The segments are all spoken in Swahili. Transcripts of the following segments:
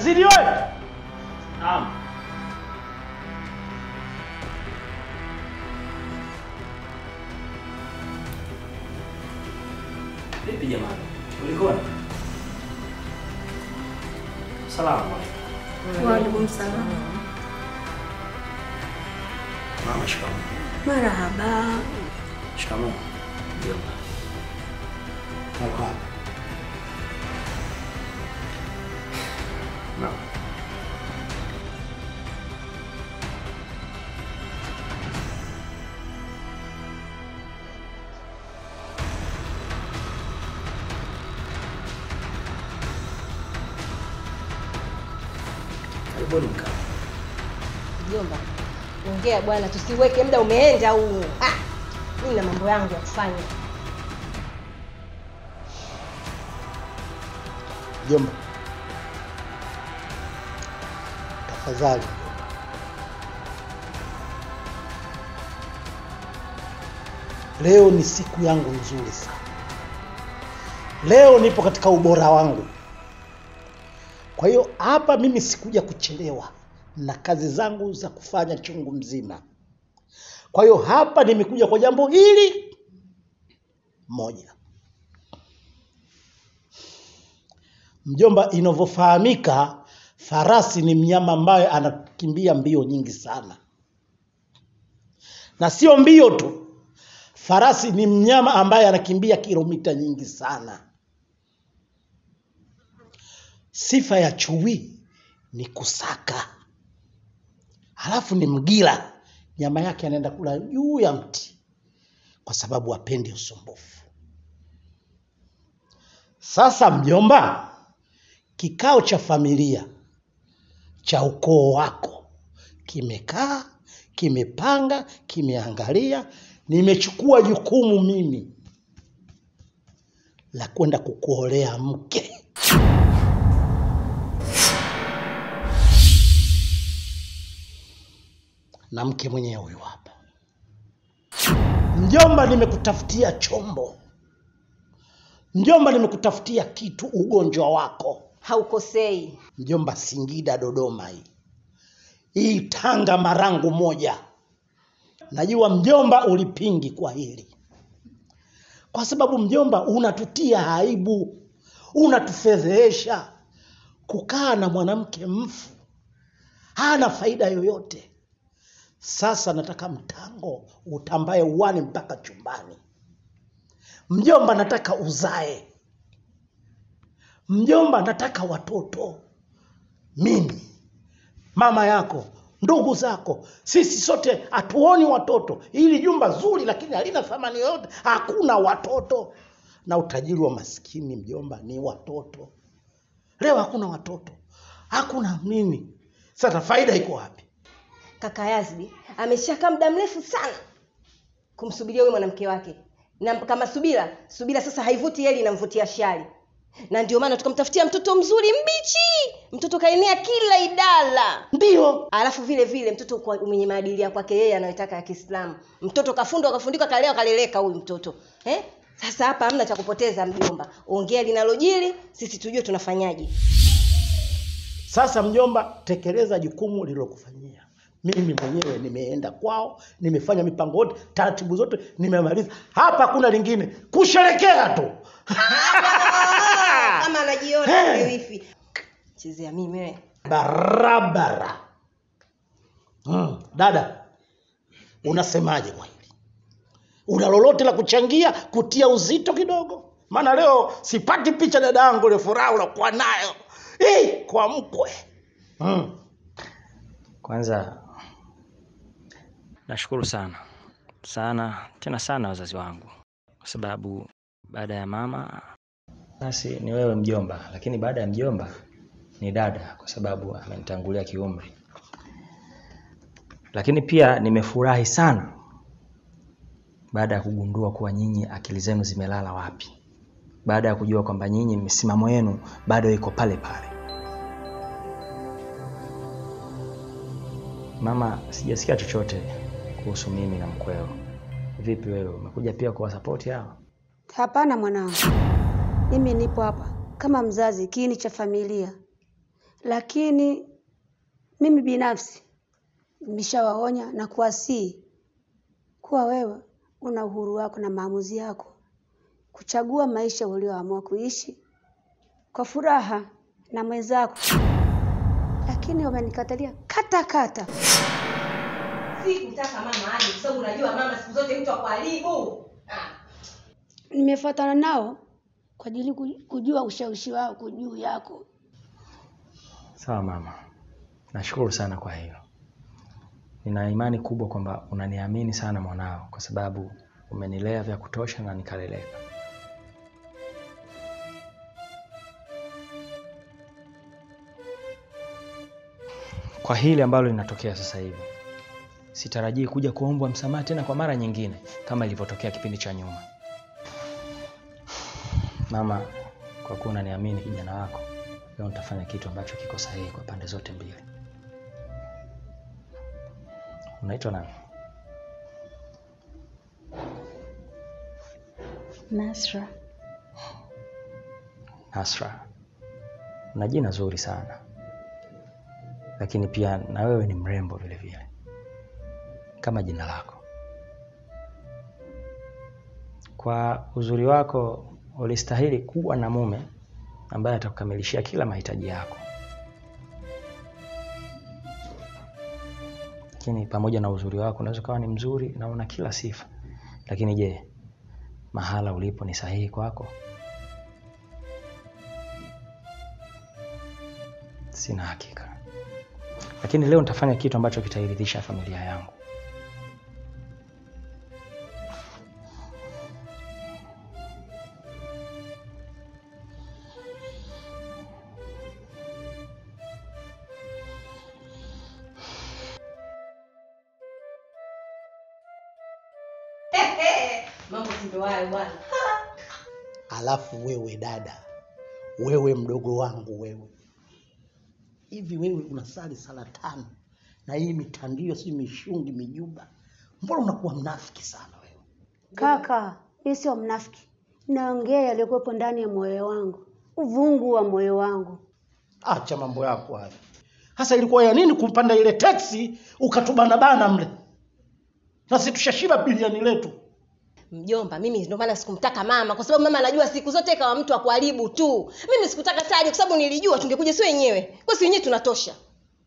Yazidi wewe. Naam. Vipi jamani? Ulikoni? Salamu alaykum. Wa alaykum salaam. Mama, shikamoo. Marahaba. Shikamoo. Mjomba. Marahaba. Naam. Karibuni mkaa. Mjomba, ongea bwana, tusiweke muda umeenda huu. Ah, mimi na mambo yangu ya kufanya. Mjomba, tafadhali mjomba. Leo ni siku yangu nzuri sana. Leo nipo katika ubora wangu. Kwa hiyo hapa mimi sikuja kuchelewa na kazi zangu za kufanya chungu mzima. Kwa hiyo hapa nimekuja kwa jambo hili moja. Mjomba, inavyofahamika farasi ni mnyama ambaye anakimbia mbio nyingi sana. Na sio mbio tu. Farasi ni mnyama ambaye anakimbia kilomita nyingi sana. Sifa ya chui ni kusaka. Halafu ni mgila. Nyama yake anaenda kula juu ya mti kwa sababu hapendi usumbufu. Sasa mjomba, kikao cha familia cha ukoo wako kimekaa, kimepanga, kimeangalia. Nimechukua jukumu mimi la kwenda kukuolea mke. Na mke mwenyewe huyu hapa. Mjomba, nimekutafutia chombo. Mjomba, nimekutafutia kitu ugonjwa wako. Haukosei. Mjomba, Singida Dodoma hii. Hii Tanga marangu moja. Najua mjomba ulipingi kwa hili. Kwa sababu mjomba unatutia aibu, unatufedhehesha. Kukaa na mwanamke mfu hana faida yoyote. Sasa nataka mtango utambaye uani mpaka chumbani. Mjomba, nataka uzae. Mjomba, nataka watoto. Mimi, mama yako, ndugu zako, sisi sote hatuoni watoto. Hili jumba zuri lakini halina thamani yoyote, hakuna watoto. Na utajiri wa maskini mjomba ni watoto. Leo hakuna watoto, hakuna nini. Sasa faida iko wapi? Kaka Yazidi ameshakaa muda mrefu sana kumsubiria huyo mwanamke wake. Na kama subira sasa haivuti heli, inamvutia shari. Na ndio maana tukamtafutia mtoto mzuri mbichi, mtoto kaenea kila idara. Ndio. Alafu vile vile mtoto kwa mwenye maadili ya kwake yeye anayotaka ya Kiislamu. Mtoto kafundwa, kafundika, kalea, kaleleka huyu mtoto. Eh? Sasa hapa hamna cha kupoteza mjomba. Ongea linalojili, sisi tujue tunafanyaje. Sasa mjomba, tekeleza jukumu lililokufanyia. Mimi mwenyewe nimeenda kwao, nimefanya mipango yote, taratibu zote nimemaliza. Hapa kuna lingine, kusherekea tu. Kama anajiona hey. Wifi. Chezea mimi wewe. Barabara. Dada, unasemaje kwa hili? Una lolote la kuchangia, kutia uzito kidogo? Maana leo sipati picha dada yangu ile furaha unakuwa nayo. Kwa mkwe. Kwanza nashukuru sana sana tena sana wazazi wangu, kwa sababu baada ya mama basi ni wewe mjomba, lakini baada ya mjomba ni dada, kwa sababu amenitangulia kiumri. Lakini pia nimefurahi sana baada ya kugundua kuwa nyinyi akili zenu zimelala wapi, baada ya kujua kwamba nyinyi misimamo yenu bado iko pale pale. Mama, sijasikia chochote kuhusu mimi na mkweo. Vipi wewe, umekuja pia kwa support hao? Hapana mwanangu. Mimi nipo hapa kama mzazi, kiini cha familia. Lakini mimi binafsi nimeshawaonya na kuwasihi kuwa wewe una uhuru wako na maamuzi yako kuchagua maisha ulioamua kuishi kwa furaha na mwenzako, lakini wamenikatalia kata kata. Sikutaka mama aje kwa sababu unajua mama siku zote mtu akuharibu. Nimefuatana nao kwa ajili kujua ushawishi wao juu yako. Sawa mama, nashukuru sana kwa hilo. Nina imani kubwa kwamba unaniamini sana mwanao, kwa sababu umenilea vya kutosha na nikaleleka. Kwa hili ambalo linatokea sasa hivi, sitarajii kuja kuombwa msamaha tena kwa mara nyingine kama ilivyotokea kipindi cha nyuma. Mama, kwa kuwa unaniamini kijana wako, leo nitafanya kitu ambacho kiko sahihi kwa pande zote mbili. Unaitwa nani? Nasra. Nasra, una jina zuri sana, lakini pia na wewe ni mrembo vile vile kama jina lako. Kwa uzuri wako ulistahili kuwa na mume ambaye atakukamilishia kila mahitaji yako. Lakini pamoja na uzuri wako, unaweza kuwa ni mzuri na una kila sifa, lakini je, mahala ulipo ni sahihi kwako? Sina hakika. Lakini leo nitafanya kitu ambacho kitairidhisha familia yangu. Mambo si ndio hayo bwana. Alafu wewe dada, wewe mdogo wangu wewe, hivi wewe unasali sala tano na hii mitandio si mishungi mijuba, mbona unakuwa mnafiki sana wewe? Kaka, mimi sio mnafiki, naongea yaliyokuwepo ndani ya moyo wangu, uvungu wa moyo wangu. Acha mambo yako hayo. Hasa ilikuwa ya nini kumpanda ile teksi ukatubanabana mle, na sisi tushashiba biliani letu. Mjomba, mimi ndio maana sikumtaka mama, kwa sababu mama anajua siku zote kama mtu akuharibu tu. Mimi sikutaka taji kwa sababu nilijua tungekuja si wenyewe. Kwa si wenyewe tunatosha.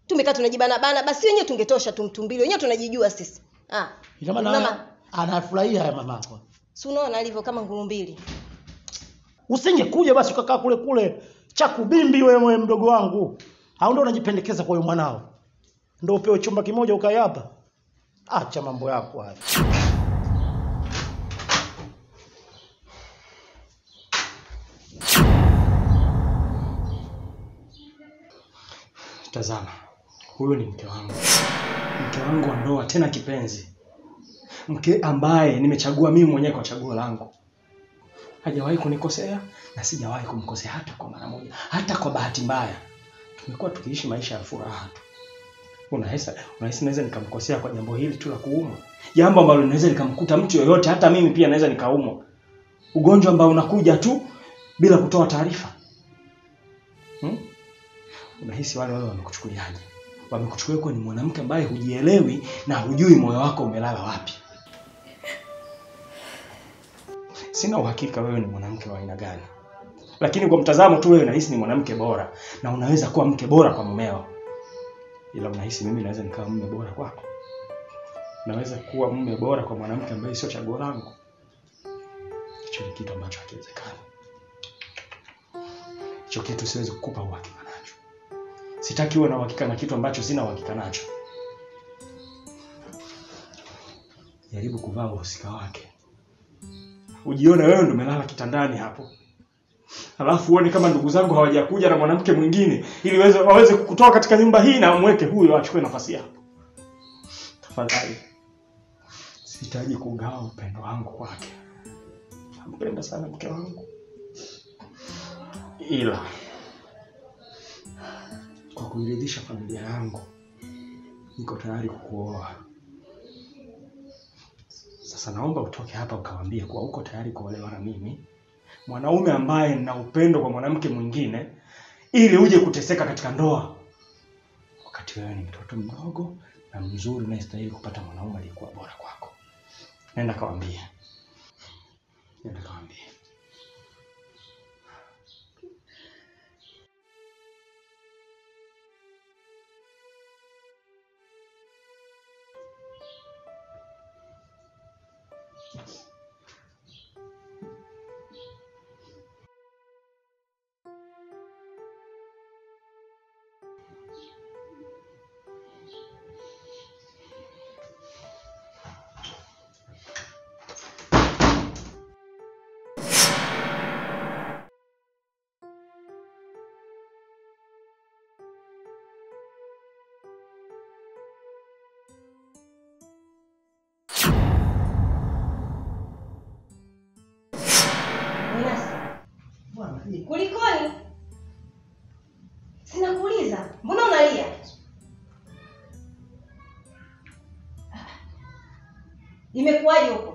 Tumekaa tunajibana bana, basi wenyewe tungetosha tumtumbili. Wenyewe tunajijua sisi. Ah. Ina maana mama anafurahia haya mamako. Si unaona alivyo kama ngurumbili. Usingekuja basi ukakaa kule kule chakubimbi wewe mdogo wangu. Au ndio unajipendekeza kwa huyo mwanao? Ndio upewe chumba kimoja ukae hapa? Acha mambo yako hayo. Tazama, huyu ni mke wangu. Mke wangu wa ndoa, tena kipenzi. Mke ambaye nimechagua mimi mwenyewe kwa chaguo langu. Hajawahi kunikosea na sijawahi kumkosea hata kwa mara moja, hata kwa bahati mbaya. Tumekuwa tukiishi maisha ya furaha tu. Unahisi naweza nikamkosea kwa jambo hili tu la kuumwa? Jambo ambalo linaweza likamkuta mtu yoyote, hata mimi pia naweza nikaumwa. Ugonjwa ambao unakuja tu bila kutoa taarifa. Unahisi wale wamekuchukuliaje? Wamekuchukulia kuwa ni mwanamke ambaye hujielewi na hujui moyo wako umelala wapi. Sina uhakika wewe ni mwanamke wa aina gani, lakini kwa mtazamo tu wewe unahisi ni mwanamke bora na unaweza kuwa mke bora kwa mumeo. Ila unahisi mimi naweza nikawa mume bora kwako? Naweza kuwa mume bora kwa mwanamke ambaye sio chaguo langu? Hicho ni kitu ambacho hakiwezekani. Hicho kitu siwezi kukupa uhakika nacho. Sitaki uwe na uhakika na kitu ambacho sina uhakika nacho. Jaribu kuvaa uhusika wake. Ujione wewe ndio umelala kitandani hapo. Alafu uone kama ndugu zangu hawajakuja na mwanamke mwingine ili waweze kukutoa katika nyumba hii na umweke huyo achukue nafasi yako. Tafadhali. Sihitaji kugawa upendo wangu kwake. Nampenda sana mke wangu. Ila kwa kuiridhisha familia yangu niko tayari kukuoa. Sasa naomba utoke hapa ukawaambie kuwa uko tayari kuolewa na mimi, mwanaume ambaye nina upendo kwa mwanamke mwingine, ili uje kuteseka katika ndoa, wakati wewe ni mtoto mdogo na mzuri unayestahili kupata mwanaume aliyekuwa bora kwako. Nenda kawaambie. Nenda kawaambie. Kulikoni? Sina kuuliza. Mbona unalia? Imekuwaje huko?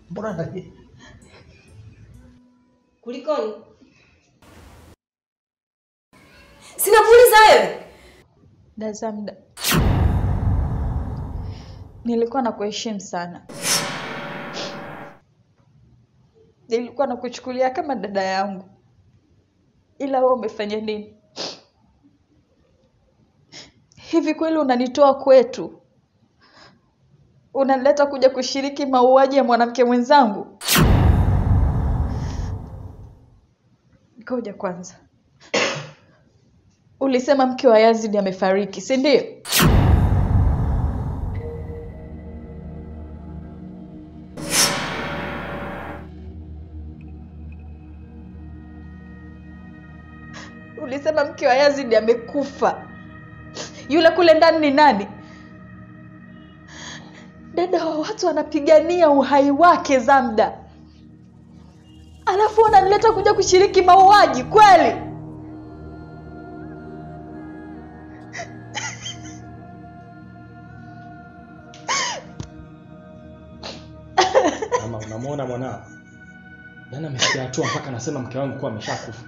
Mbona unalia? Kulikoni? Sina kuuliza wewe. Dazamda, nilikuwa nakuheshimu sana. Nilikuwa nakuchukulia kama dada yangu. Ila wewe umefanya nini? Hivi kweli unanitoa kwetu? Unanileta kuja kushiriki mauaji ya mwanamke mwenzangu? Ngoja kwanza. Ulisema mke wa Yazid amefariki, si ndio? Ulisema mke wa Yazid amekufa. Yule kule ndani ni nani? Dada wa watu anapigania uhai wake Zamda. Alafu unanileta kuja kushiriki mauaji kweli? Mama, unamuona mwanao? Yaani amefikia hatua mpaka anasema mke wangu kuwa ameshakufa.